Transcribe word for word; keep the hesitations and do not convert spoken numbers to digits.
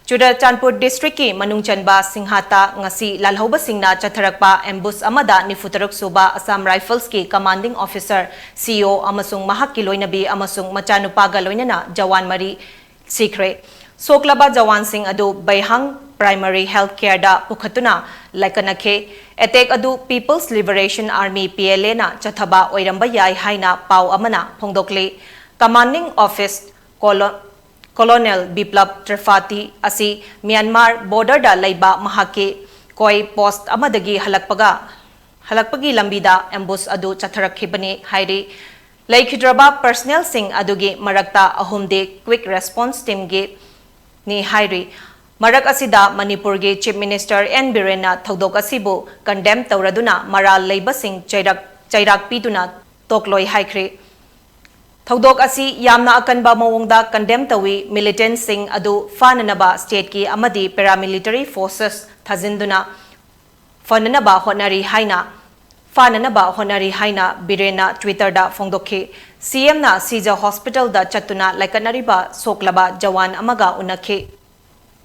ꯆꯨꯔꯆꯥꯟꯄꯨꯔ ꯗꯤꯁꯇ꯭ꯔꯤꯛꯀꯤ ꯃꯅꯨꯡ ꯆꯟꯕ ꯁꯤꯡꯍꯥꯇ ꯉꯁꯤ ꯂꯥꯜꯍꯧꯕꯁꯤꯡꯅ ꯆꯠꯊꯔꯛꯄ ꯑꯦꯝꯕꯨꯁ ꯑꯃꯗ ꯅꯤꯐꯨ ꯇꯔꯨꯛ ꯁꯨꯕ ꯑꯁꯥꯝ ꯔꯥꯏꯐꯜꯁꯀꯤ ꯀꯃꯥꯟꯗꯤꯡ ꯑꯣꯐꯤꯁꯔ, ꯁꯤꯏꯑꯣ, ꯑꯃꯁꯨꯡ ꯃꯍꯥꯛꯀꯤ ꯂꯣꯏꯅꯕꯤ ꯑꯃꯁꯨꯡ ꯃꯆꯥꯅꯨꯄꯥꯒ ꯂꯣꯏꯅꯅ ꯖꯋꯥꯟ ꯃꯔꯤ ꯁꯤꯈ꯭ꯔꯦ꯫ ꯁꯣꯛꯂꯕ ꯖꯋꯥꯟꯁꯤꯡ ꯑꯗꯨ ꯕꯩꯍꯥꯡ ꯄ꯭ꯔꯥꯏꯃꯔꯤ ꯍꯦꯜꯊ ꯀꯦꯌꯔꯗ ꯄꯨꯈꯠꯇꯨꯅ ꯂꯥꯏꯀꯠꯅꯈꯤ꯫ ꯑꯦꯇꯦꯛ ꯑꯗꯨ people's liberation army, P L ꯑꯦꯅ ꯆꯠꯊꯕ ꯑꯣꯏꯔꯝꯕ ꯌꯥꯏ ꯍꯥꯏꯅ ꯄꯥꯎ ꯑꯃꯅ ꯐꯣꯡꯗꯣꯛꯂꯤ꯫ ꯀꯃꯥꯟꯗꯤꯡ ꯑꯣꯐꯤꯁ ꯀꯣꯂꯣ-, ꯀꯣꯂꯣꯅꯦꯜ ꯕꯤꯄ꯭ꯂꯕ ꯇ꯭ꯔꯤꯄꯥꯇꯤ ꯑꯁꯤ ꯃ꯭ꯌꯥꯟꯃꯥꯔ ꯕꯣꯔꯗꯔꯗ ꯂꯩꯕ ꯃꯍꯥꯛꯀꯤ ꯀꯣꯏ ꯄꯣꯁꯠ ꯑꯃꯗꯒꯤ ꯍꯜꯂꯛꯄꯒ, ꯍꯜꯂꯛꯄꯒꯤ ꯂꯝꯕꯤꯗ ꯑꯦꯝꯕꯨꯁ ꯑꯗꯨ ꯆꯠꯊꯔꯛꯈꯤꯕꯅꯤ ꯍꯥꯏꯔꯤ꯫ ꯂꯩꯈꯤꯗ꯭ꯔꯕ ꯄꯔꯁꯅꯦꯜꯁꯤꯡ ꯑꯗꯨꯒꯤ ꯃꯔꯛꯇ ꯑꯍꯨꯝꯗꯤ ꯀ꯭ꯋꯤꯛ ꯔꯦꯁꯄꯣꯟꯁ ꯇꯤꯝꯒꯤ ꯅꯤ ꯍꯥꯏꯔꯤ꯫ ꯃꯔꯛ ꯑꯁꯤꯗ ꯃꯅꯤꯄꯨꯔꯒꯤ ꯆꯤꯐ ꯃꯤꯅꯤꯁꯇꯔ ꯑꯦꯟ ꯕꯤꯔꯦꯟꯅ ꯊꯧꯗꯣꯛ ꯑꯁꯤꯕꯨ ꯀꯟꯗꯦꯝ ꯇꯧꯔꯗꯨꯅ ꯃꯔꯥꯜ ꯂꯩꯕꯁꯤꯡ ꯆꯩꯔꯛ, ꯆꯩꯔꯥꯛ ꯄꯤꯗꯨꯅ ꯇꯣꯛꯂꯣꯏ ꯍꯥꯏꯈ꯭ꯔꯤ꯫ ꯊꯧꯗꯣꯛ ꯑꯁꯤ ꯌꯥꯝꯅ ꯑꯀꯟꯕ ꯃꯑꯣꯡꯗ ꯀꯟꯗꯦꯝ ꯇꯧꯏ, ꯃꯤꯂꯤꯇꯦꯟꯠꯁꯤꯡ ꯑꯗꯨ ꯐꯥꯅꯅꯕ ꯁ꯭ꯇꯦꯠꯀꯤ ꯑꯃꯗꯤ ꯄꯦꯔꯥꯃꯤꯂꯤꯇꯔꯤ ꯐꯣꯔꯁꯦꯁ ꯊꯥꯖꯤꯟꯗꯨꯅ ꯐꯅꯅꯕ ꯍꯣꯠꯅꯔꯤ ꯍꯥꯏꯅ, ꯐꯥꯅꯅꯕ ꯍꯣꯠꯅꯔꯤ ꯍꯥꯏꯅ ꯕꯤꯔꯦꯟꯅ ꯇ꯭ꯋꯤꯇꯔꯗ ꯐꯣꯡꯗꯣꯛꯈꯤ꯫ ꯁꯤꯑꯦꯝꯅ ꯁꯤꯖ ꯍꯣꯁꯄꯤꯇꯥꯜꯗ ꯆꯠꯇꯨꯅ ꯂꯥꯏꯀꯠꯅꯔꯤꯕ ꯁꯣꯛꯂꯕ ꯖꯋꯥꯟ ꯑꯃꯒ ꯎꯅꯈꯤ꯫